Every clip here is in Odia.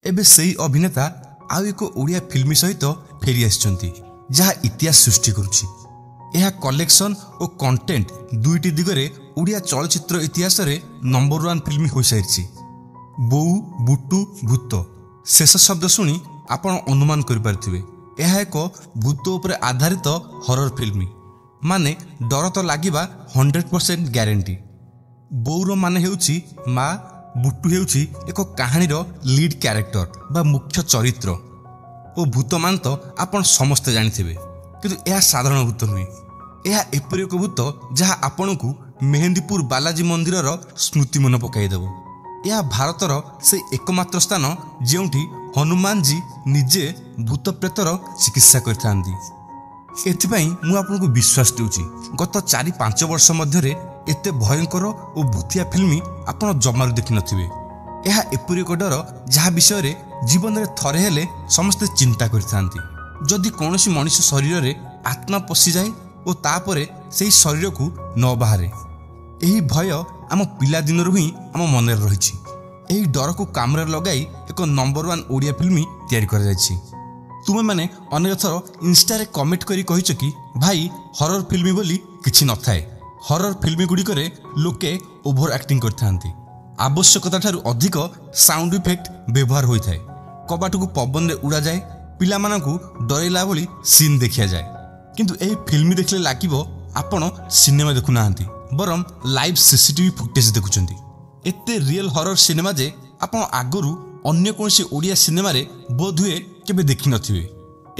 ଏବେ ସେହି ଅଭିନେତା ଆଉ ଏକ ଓଡ଼ିଆ ଫିଲ୍ମ ସହିତ ଫେରି ଆସିଛନ୍ତି, ଯାହା ଇତିହାସ ସୃଷ୍ଟି କରୁଛି। ଏହା କଲେକ୍ସନ୍ ଓ କଣ୍ଟେଣ୍ଟ ଦୁଇଟି ଦିଗରେ ଓଡ଼ିଆ ଚଳଚ୍ଚିତ୍ର ଇତିହାସରେ ନମ୍ବର 1 ଫିଲ୍ମ ହୋଇସାରିଛି। ବୋଉ ବୁଟୁ ଭୂତ ଶେଷ ଶବ୍ଦ ଶୁଣି ଆପଣ ଅନୁମାନ କରିପାରୁଥିବେ, ଏହା ଏକ ଭୂତ ଉପରେ ଆଧାରିତ ହରର ଫିଲ୍ମ। ମାନେ ଡର ତ ଲାଗିବା 100% ଗ୍ୟାରେଣ୍ଟି। ବୋଉର ମାନେ ହେଉଛି ମା, ବୁଟୁ ହେଉଛି ଏକ କାହାଣୀର ଲିଡ୍ କ୍ୟାରେକ୍ଟର ବା ମୁଖ୍ୟ ଚରିତ୍ର, ଓ ଭୂତମାନେ ତ ଆପଣ ସମସ୍ତେ ଜାଣିଥିବେ। କିନ୍ତୁ ଏହା ସାଧାରଣ ଭୂତ ନୁହେଁ। ଏହା ଏପରି ଏକ ଭୂତ ଯାହା ଆପଣଙ୍କୁ ମେହେନ୍ଦୀପୁର ବାଲାଜୀ ମନ୍ଦିରର ସ୍ମୃତି ମନେ ପକାଇଦେବ। ଏହା ଭାରତର ସେଇ ଏକମାତ୍ର ସ୍ଥାନ ଯେଉଁଠି ହନୁମାନଜୀ ନିଜେ ଭୂତ ପ୍ରେତର ଚିକିତ୍ସା କରିଥାନ୍ତି। ଏଥିପାଇଁ ମୁଁ ଆପଣଙ୍କୁ ବିଶ୍ୱାସ ଦେଉଛି, ଗତ 4-5 ବର୍ଷ ମଧ୍ୟରେ ଏତେ ଭୟଙ୍କର ଓ ଭୂତିଆ ଫିଲ୍ମ ଆପଣ ଜମାରୁ ଦେଖିନଥିବେ। ଏହା ଏପରି ଏକ ଡର ଯାହା ବିଷୟରେ ଜୀବନରେ ଥରେ ହେଲେ ସମସ୍ତେ ଚିନ୍ତା କରିଥାନ୍ତି। ଯଦି କୌଣସି ମଣିଷ ଶରୀରରେ ଆତ୍ମା ପଶିଯାଏ ଓ ତାପରେ ସେହି ଶରୀରକୁ ନ ବାହାରେ, ଏହି ଭୟ ଆମ ପିଲାଦିନରୁ ହିଁ ଆମ ମନରେ ରହିଛି। ଏହି ଡରକୁ କାମରେ ଲଗାଇ ଏକ ନମ୍ବର 1 ଓଡ଼ିଆ ଫିଲ୍ମ ତିଆରି କରାଯାଇଛି। ତୁମେମାନେ ଅନେକ ଥର ଇନଷ୍ଟାରେ କମେଣ୍ଟ କରି କହିଛ କି ଭାଇ, ହରର ଫିଲ୍ମ ବୋଲି କିଛି ନଥାଏ, ହରର ଫିଲ୍ମ ଗୁଡ଼ିକରେ ଲୋକେ ଓଭର ଆକ୍ଟିଂ କରିଥାନ୍ତି, ଆବଶ୍ୟକତା ଠାରୁ ଅଧିକ ସାଉଣ୍ଡ ଇଫେକ୍ଟ ବ୍ୟବହାର ହୋଇଥାଏ, କବାଟକୁ ପବନରେ ଉଡ଼ାଯାଏ, ପିଲାମାନଙ୍କୁ ଡରେଇଲା ଭଳି ସିନ୍ ଦେଖିଯାଏ। କିନ୍ତୁ ଏହି ଫିଲ୍ମ ଦେଖିଲେ ଲାଗିବ ଆପଣ ସିନେମା ଦେଖୁନାହାନ୍ତି, ବରଂ ଲାଇଭ୍ ସିସିଟିଭି ଫୁଟେଜ୍ ଦେଖୁଛନ୍ତି। ଏତେ ରିଏଲ୍ ହରର ସିନେମା ଯେ ଆପଣ ଆଗରୁ ଅନ୍ୟ କୌଣସି ଓଡ଼ିଆ ସିନେମାରେ ବୋଧହୁଏ କେବେ ଦେଖିନଥିବେ।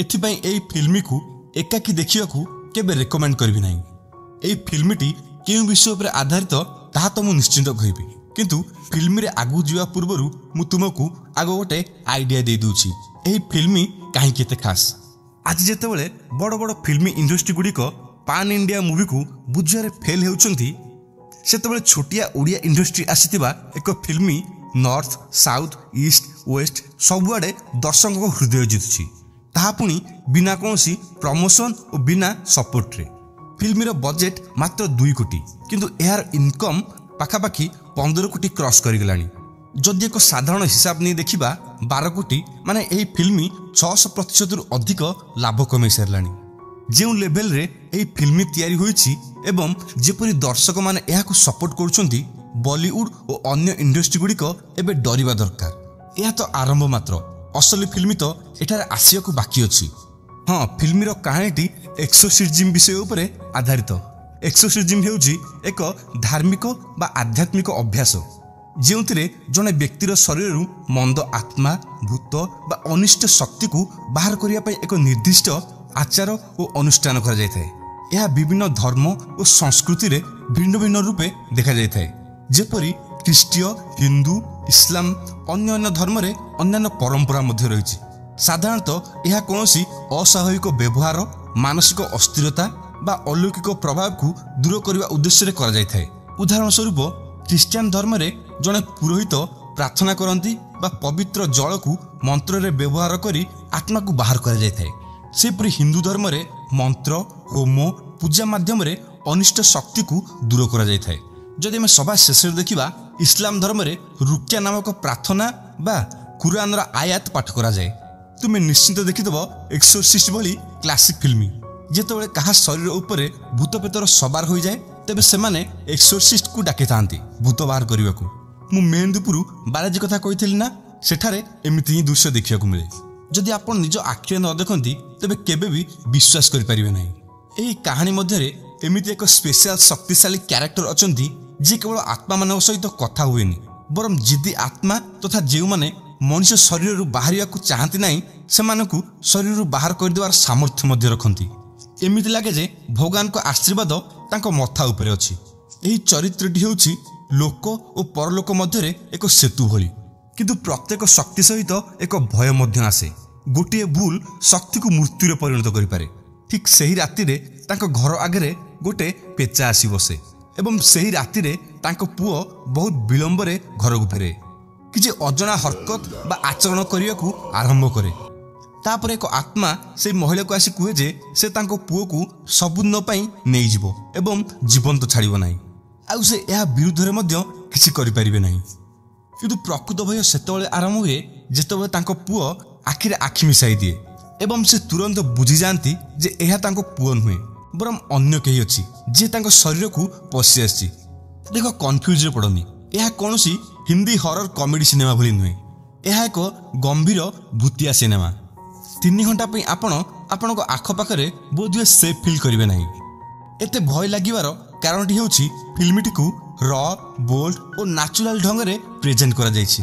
ଏଥିପାଇଁ ଏହି ଫିଲ୍ମକୁ ଏକାକୀ ଦେଖିବାକୁ କେବେ ରେକମେଣ୍ଡ କରିବି ନାହିଁ। ଏହି ଫିଲ୍ମଟି କେଉଁ ବିଷୟ ଉପରେ ଆଧାରିତ ତାହା ତ ମୁଁ ନିଶ୍ଚିନ୍ତ କହିବି, କିନ୍ତୁ ଫିଲ୍ମରେ ଆଗକୁ ଯିବା ପୂର୍ବରୁ ମୁଁ ତୁମକୁ ଆଗ ଗୋଟେ ଆଇଡ଼ିଆ ଦେଇଦେଉଛି ଏହି ଫିଲ୍ମ କାହିଁକି ଏତେ ଖାସ୍। ଆଜି ଯେତେବେଳେ ବଡ଼ ବଡ଼ ଫିଲ୍ମ ଇଣ୍ଡଷ୍ଟ୍ରି ଗୁଡ଼ିକ ପାନ୍ ଇଣ୍ଡିଆ ମୁଭିକୁ ବୁଝିବାରେ ଫେଲ୍ ହେଉଛନ୍ତି, ସେତେବେଳେ ଛୋଟିଆ ଓଡ଼ିଆ ଇଣ୍ଡଷ୍ଟ୍ରି ଆସିଥିବା ଏକ ଫିଲ୍ମ ନର୍ଥ, ସାଉଥ୍, ଇଷ୍ଟ, ୱେଷ୍ଟ ସବୁଆଡ଼େ ଦର୍ଶକଙ୍କ ହୃଦୟ ଜିତୁଛି, ତାହା ପୁଣି ବିନା କୌଣସି ପ୍ରମୋସନ୍ ଓ ବିନା ସପୋର୍ଟରେ। ଫିଲ୍ମର ବଜେଟ୍ ମାତ୍ର 2 କୋଟି, କିନ୍ତୁ ଏହାର ଇନକମ୍ ପାଖାପାଖି 15 କୋଟି କ୍ରସ୍ କରିଗଲାଣି। ଯଦି ଏକ ସାଧାରଣ ହିସାବ ନେଇ ଦେଖିବା, 12 କୋଟି ମାନେ ଏହି ଫିଲ୍ମ 600%ରୁ ଅଧିକ ଲାଭ କମେଇ ସାରିଲାଣି। ଯେଉଁ ଲେଭେଲରେ ଏହି ଫିଲ୍ମ ତିଆରି ହୋଇଛି ଏବଂ ଯେପରି ଦର୍ଶକମାନେ ଏହାକୁ ସପୋର୍ଟ କରୁଛନ୍ତି, ବଲିଉଡ୍ ଓ ଅନ୍ୟ ଇଣ୍ଡଷ୍ଟ୍ରି ଗୁଡ଼ିକ ଏବେ ଡରିବା ଦରକାର। ଏହା ତ ଆରମ୍ଭ ମାତ୍ର, ଅସଲି ଫିଲ୍ମ ତ ଏଠାରେ ଆସିବାକୁ ବାକି ଅଛି। ହଁ, ଫିଲ୍ମର କାହାଣୀଟି ଏକ୍ସୋସିଜିମ୍ ବିଷୟ ଉପରେ ଆଧାରିତ। ଏକ୍ସୋସିଜିମ୍ ହେଉଛି ଏକ ଧାର୍ମିକ ବା ଆଧ୍ୟାତ୍ମିକ ଅଭ୍ୟାସ ଯେଉଁଥିରେ ଜଣେ ବ୍ୟକ୍ତିର ଶରୀରରୁ ମନ୍ଦ ଆତ୍ମା, ଭୂତ ବା ଅନିଷ୍ଟ ଶକ୍ତିକୁ ବାହାର କରିବା ପାଇଁ ଏକ ନିର୍ଦ୍ଦିଷ୍ଟ ଆଚାର ଓ ଅନୁଷ୍ଠାନ କରାଯାଇଥାଏ। ଏହା ବିଭିନ୍ନ ଧର୍ମ ଓ ସଂସ୍କୃତିରେ ଭିନ୍ନ ଭିନ୍ନ ରୂପେ ଦେଖାଯାଇଥାଏ, ଯେପରି ଖ୍ରୀଷ୍ଟୀୟ, ହିନ୍ଦୁ, ଇସଲାମ, ଅନ୍ୟ ଅନ୍ୟ ଧର୍ମରେ ଅନ୍ୟାନ୍ୟ ପରମ୍ପରା ମଧ୍ୟ ରହିଛି। ସାଧାରଣତଃ ଏହା କୌଣସି ଅସ୍ୱାଭାବିକ ବ୍ୟବହାର, ମାନସିକ ଅସ୍ଥିରତା ବା ଅଲୌକିକ ପ୍ରଭାବକୁ ଦୂର କରିବା ଉଦ୍ଦେଶ୍ୟରେ କରାଯାଇଥାଏ। ଉଦାହରଣ ସ୍ୱରୂପ, ଖ୍ରୀଷ୍ଟିଆନ ଧର୍ମରେ ଜଣେ ପୁରୋହିତ ପ୍ରାର୍ଥନା କରନ୍ତି ବା ପବିତ୍ର ଜଳକୁ ମନ୍ତ୍ରରେ ବ୍ୟବହାର କରି ଆତ୍ମାକୁ ବାହାର କରାଯାଇଥାଏ। ସେହିପରି ହିନ୍ଦୁ ଧର୍ମରେ ମନ୍ତ୍ର, ହୋମ, ପୂଜା ମାଧ୍ୟମରେ ଅନିଷ୍ଟ ଶକ୍ତିକୁ ଦୂର କରାଯାଇଥାଏ। ଯଦି ଆମେ ସଭା ଶେଷରେ ଦେଖିବା, ଇସଲାମ ଧର୍ମରେ ରୁକିଆ ନାମକ ପ୍ରାର୍ଥନା ବା କୁରାନର ଆୟାତ ପାଠ କରାଯାଏ। ତୁମେ ନିଶ୍ଚିନ୍ତ ଦେଖିଥିବ ଏକ୍ସୋସିଷ୍ଟ ଭଳି କ୍ଲାସିକ୍ ଫିଲ୍ମ। ଯେତେବେଳେ କାହା ଶରୀର ଉପରେ ଭୂତପ୍ରେତର ସବାର ହୋଇଯାଏ, ତେବେ ସେମାନେ ଏକ୍ସୋସିଷ୍ଟକୁ ଡାକିଥାନ୍ତି ଭୂତ ବାହାର କରିବାକୁ। ମୁଁ ମେହେନ୍ଦୀପୁର ବାଲାଜୀ କଥା କହିଥିଲି ନା, ସେଠାରେ ଏମିତି ହିଁ ଦୃଶ୍ୟ ଦେଖିବାକୁ ମିଳେ। ଯଦି ଆପଣ ନିଜ ଆଖିରେ ନ ଦେଖନ୍ତି, ତେବେ କେବେ ବି ବିଶ୍ୱାସ କରିପାରିବେ ନାହିଁ। ଏହି କାହାଣୀ ମଧ୍ୟରେ ଏମିତି ଏକ ସ୍ପେଶାଲ ଶକ୍ତିଶାଳୀ କ୍ୟାରେକ୍ଟର ଅଛନ୍ତି ଯିଏ କେବଳ ଆତ୍ମାମାନଙ୍କ ସହିତ କଥା ହୁଏନି, ବରଂ ଜିଦି ଆତ୍ମା ତଥା ଯେଉଁମାନେ ମଣିଷ ଶରୀରରୁ ବାହାରିବାକୁ ଚାହାନ୍ତି ନାହିଁ, ସେମାନଙ୍କୁ ଶରୀରରୁ ବାହାର କରିଦେବାର ସାମର୍ଥ୍ୟ ମଧ୍ୟ ରଖନ୍ତି। ଏମିତି ଲାଗେ ଯେ ଭଗବାନଙ୍କ ଆଶୀର୍ବାଦ ତାଙ୍କ ମଥା ଉପରେ ଅଛି। ଏହି ଚରିତ୍ରଟି ହେଉଛି ଲୋକ ଓ ପରଲୋକ ମଧ୍ୟରେ ଏକ ସେତୁ ଭଳି। କିନ୍ତୁ ପ୍ରତ୍ୟେକ ଶକ୍ତି ସହିତ ଏକ ଭୟ ମଧ୍ୟ ଆସେ। ଗୋଟିଏ ଭୁଲ ଶକ୍ତିକୁ ମୃତ୍ୟୁରେ ପରିଣତ କରିପାରେ। ଠିକ୍ ସେହି ରାତିରେ ତାଙ୍କ ଘର ଆଗରେ ଗୋଟେ ପେଚା ଆସି ବସେ ଏବଂ ସେହି ରାତିରେ ତାଙ୍କ ପୁଅ ବହୁତ ବିଳମ୍ବରେ ଘରକୁ ଫେରେ। କିଛି ଅଜଣା ହରକତ ବା ଆଚରଣ କରିବାକୁ ଆରମ୍ଭ କରେ। ତାପରେ ଏକ ଆତ୍ମା ସେଇ ମହିଳାକୁ ଆସି କୁହେ ଯେ ସେ ତାଙ୍କ ପୁଅକୁ ସବୁଦିନ ପାଇଁ ନେଇଯିବ ଏବଂ ଜୀବନ୍ତ ଛାଡ଼ିବ ନାହିଁ, ଆଉ ସେ ଏହା ବିରୁଦ୍ଧରେ ମଧ୍ୟ କିଛି କରିପାରିବେ ନାହିଁ। କିନ୍ତୁ ପ୍ରକୃତ ଭୟ ସେତେବେଳେ ଆରମ୍ଭ ହୁଏ ଯେତେବେଳେ ତାଙ୍କ ପୁଅ ଆଖିରେ ଆଖି ମିଶାଇ ଦିଏ ଏବଂ ସେ ତୁରନ୍ତ ବୁଝିଯାଆନ୍ତି ଯେ ଏହା ତାଙ୍କ ପୁଅ ନୁହେଁ, ବରଂ ଅନ୍ୟ କେହି ଅଛି ଯିଏ ତାଙ୍କ ଶରୀରକୁ ପଶି ଆସିଛି। ଦେଖ, କନଫ୍ୟୁଜରେ ପଡ଼ନି, ଏହା କୌଣସି ହିନ୍ଦୀ ହରର କମେଡି ସିନେମା ଭଳି ନୁହେଁ। ଏହା ଏକ ଗମ୍ଭୀର ଭୂତିଆ ସିନେମା। 3 ଘଣ୍ଟା ପାଇଁ ଆପଣ ଆପଣଙ୍କ ଆଖପାଖରେ ବୋଧହୁଏ ସେଫ୍ ଫିଲ୍ କରିବେ ନାହିଁ। ଏତେ ଭୟ ଲାଗିବାର କାରଣଟି ହେଉଛି ଫିଲ୍ମଟିକୁ ର, ବୋଲ୍ଡ ଓ ନ୍ୟାଚୁରାଲ ଢଙ୍ଗରେ ପ୍ରେଜେଣ୍ଟ କରାଯାଇଛି।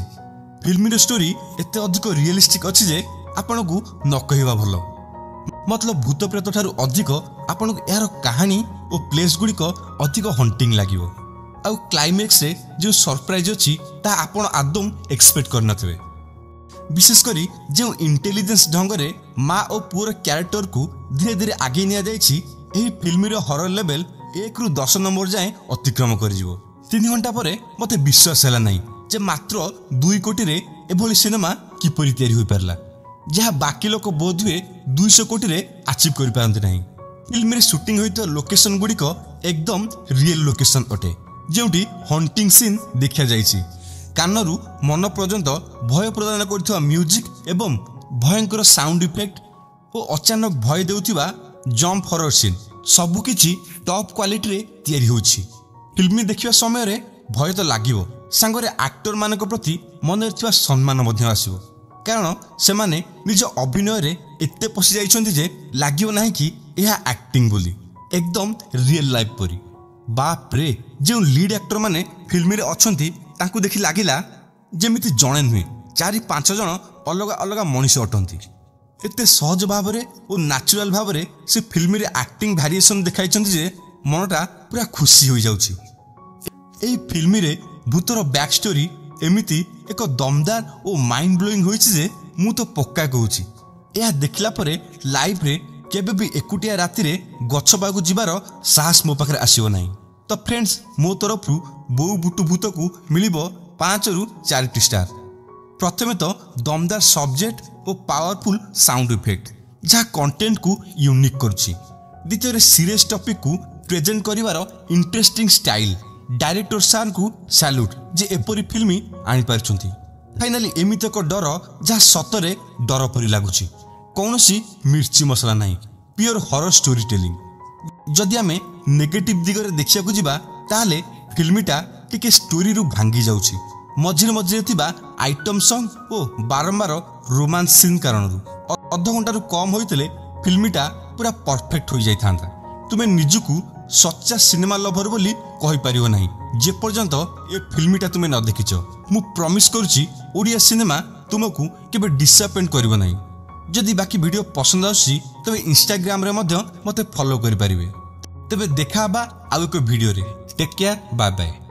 ଫିଲ୍ମର ଷ୍ଟୋରି ଏତେ ଅଧିକ ରିଏଲିଷ୍ଟିକ୍ ଅଛି ଯେ ଆପଣଙ୍କୁ ନ କହିବା ଭଲ। ମତଲବ ଭୂତ ପ୍ରେତ ଠାରୁ ଅଧିକ ଆପଣଙ୍କୁ ଏହାର କାହାଣୀ ଓ ପ୍ଲେସ୍ ଗୁଡ଼ିକ ଅଧିକ ହଣ୍ଟିଂ ଲାଗିବ। ଆଉ କ୍ଲାଇମ୍ୟାକ୍ସରେ ଯେଉଁ ସରପ୍ରାଇଜ୍ ଅଛି ତାହା ଆପଣ ଆଦୌ ଏକ୍ସପେକ୍ଟ କରିନଥିବେ। ବିଶେଷ କରି ଯେଉଁ ଇଣ୍ଟେଲିଜେନ୍ସ ଢଙ୍ଗରେ ମା ଓ ପୁଅର କ୍ୟାରେକ୍ଟରକୁ ଧୀରେ ଧୀରେ ଆଗେଇ ନିଆଯାଇଛି, ଏହି ଫିଲ୍ମର ହରର ଲେଭେଲ 1ରୁ 10 ନମ୍ବର ଯାଏଁ ଅତିକ୍ରମ କରିଯିବ। 3 ଘଣ୍ଟା ପରେ ମୋତେ ବିଶ୍ୱାସ ହେଲା ନାହିଁ ଯେ ମାତ୍ର 2 କୋଟିରେ ଏଭଳି ସିନେମା କିପରି ତିଆରି ହୋଇପାରିଲା, ଯାହା ବାକି ଲୋକ ବୋଧହୁଏ 200 କୋଟିରେ ଆଚିଭ୍ କରିପାରନ୍ତି ନାହିଁ। ଫିଲ୍ମରେ ସୁଟିଂ ହୋଇଥିବା ଲୋକେସନ ଗୁଡ଼ିକ ଏକଦମ ରିଏଲ୍ ଲୋକେସନ ଅଟେ, ଯେଉଁଠି ହଣ୍ଟିଂ ସିନ୍ ଦେଖାଯାଇଛି। କାନରୁ ମନ ପର୍ଯ୍ୟନ୍ତ ଭୟ ପ୍ରଦାନ କରୁଥିବା ମ୍ୟୁଜିକ୍ ଏବଂ ଭୟଙ୍କର ସାଉଣ୍ଡ ଇଫେକ୍ଟ ଓ ଅଚାନକ ଭୟ ଦେଉଥିବା ଜମ୍ପ ହରର ସିନ୍ ସବୁକିଛି ଟପ୍ କ୍ୱାଲିଟିରେ ତିଆରି ହୋଇଛି। ଫିଲ୍ମ ଦେଖିବା ସମୟରେ ଭୟ ତ ଲାଗିବ, ସାଙ୍ଗରେ ଆକ୍ଟରମାନଙ୍କ ପ୍ରତି ମନରେ ଥିବା ସମ୍ମାନ ମଧ୍ୟ ଆସିବ, କାରଣ ସେମାନେ ନିଜ ଅଭିନୟରେ ଏତେ ପଶି ଯାଇଛନ୍ତି ଯେ ଲାଗିବ ନାହିଁ କି ଏହା ଆକ୍ଟିଂ ବୋଲି, ଏକଦମ ରିଏଲ୍ ଲାଇଫ୍ ପରି। ବାପରେ, ଯେଉଁ ଲିଡ୍ ଆକ୍ଟରମାନେ ଫିଲ୍ମରେ ଅଛନ୍ତି ତାଙ୍କୁ ଦେଖି ଲାଗିଲା ଯେମିତି ଜଣେ ନୁହେଁ 4-5 ଜଣ ଅଲଗା ଅଲଗା ମଣିଷ ଅଟନ୍ତି। ଏତେ ସହଜ ଭାବରେ ଓ ନ୍ୟାଚୁରାଲ ଭାବରେ ସେ ଫିଲ୍ମରେ ଆକ୍ଟିଂ ଭ୍ୟାରିଏସନ୍ ଦେଖାଇଛନ୍ତି ଯେ ମନଟା ପୁରା ଖୁସି ହୋଇଯାଉଛି। ଏହି ଫିଲ୍ମରେ ଭୂତର ବ୍ୟାକ୍ ଷ୍ଟୋରି ଏମିତି ଏକ ଦମଦାର ଓ ମାଇଣ୍ଡ ବ୍ଲୋଇଂ ହୋଇଛି ଯେ ମୁଁ ତ ପକ୍କା କହୁଛି, ଏହା ଦେଖିଲା ପରେ ଲାଇଫରେ କେବେ ବି ଏକୁଟିଆ ରାତିରେ ଗଛ ପାଖକୁ ଯିବାର ସାହସ ମୋ ପାଖରେ ଆସିବ ନାହିଁ। ତ ଫ୍ରେଣ୍ଡସ୍, ମୋ ତରଫରୁ ବୋଉ ବୁଟୁ ଭୂତକୁ ମିଳିବ 5ରୁ 4ଟି ଷ୍ଟାର। ପ୍ରଥମେ ତ ଦମଦାର ସବଜେକ୍ଟ ଓ ପାୱାରଫୁଲ୍ ସାଉଣ୍ଡ ଇଫେକ୍ଟ, ଯାହା କଣ୍ଟେଣ୍ଟକୁ ୟୁନିକ୍ କରୁଛି। ଦ୍ୱିତୀୟରେ ସିରିୟସ୍ ଟପିକକୁ ପ୍ରେଜେଣ୍ଟ କରିବାର ଇଣ୍ଟରେଷ୍ଟିଂ ଷ୍ଟାଇଲ୍, ଡାଇରେକ୍ଟର ସାର୍ଙ୍କୁ ସାଲ୍ୟୁଟ୍ ଯେ ଏପରି ଫିଲ୍ମ ଆଣିପାରିଛନ୍ତି। ଫାଇନାଲି ଏମିତି ଏକ ଡର ଯାହା ସତରେ ଡର ପରି ଲାଗୁଛି, କୌଣସି ମିର୍ଚି ମସଲା ନାହିଁ, ପିଓର ହରର ଷ୍ଟୋରି ଟେଲିଂ। ଯଦି ଆମେ ନେଗେଟିଭ୍ ଦିଗରେ ଦେଖିବାକୁ ଯିବା ତାହେଲେ ଫିଲ୍ମଟା ଟିକେ ଷ୍ଟୋରିରୁ ଭାଙ୍ଗି ଯାଉଛି, ମଝିରେ ମଝିରେ ଥିବା ଆଇଟମ୍ ସଙ୍ଗ୍ ଓ ବାରମ୍ବାର ରୋମାନ୍ସ ସିନ୍ କାରଣରୁ। ଅଧଘଣ୍ଟାରୁ କମ୍ ହୋଇଥିଲେ ଫିଲ୍ମଟା ପୁରା ପରଫେକ୍ଟ ହୋଇଯାଇଥାନ୍ତା। ତୁମେ ନିଜକୁ ସଚ୍ଚା ସିନେମା ଲଭର ବୋଲି କହିପାରିବ ନାହିଁ ଯେପର୍ଯ୍ୟନ୍ତ ଏ ଫିଲ୍ମଟା ତୁମେ ନ ଦେଖିଛ। ମୁଁ ପ୍ରମିସ୍ କରୁଛି ଓଡ଼ିଆ ସିନେମା ତୁମକୁ କେବେ ଡିସଆପଏଣ୍ଟ କରିବ ନାହିଁ। ଯଦି ବାକି ଭିଡ଼ିଓ ପସନ୍ଦ ଆସୁଛି ତେବେ ଇନଷ୍ଟାଗ୍ରାମରେ ମଧ୍ୟ ମୋତେ ଫଲୋ କରିପାରିବେ। ତେବେ ଦେଖା ହେବା ଆଉ ଏକ ଭିଡ଼ିଓରେ। Take care, bye bye.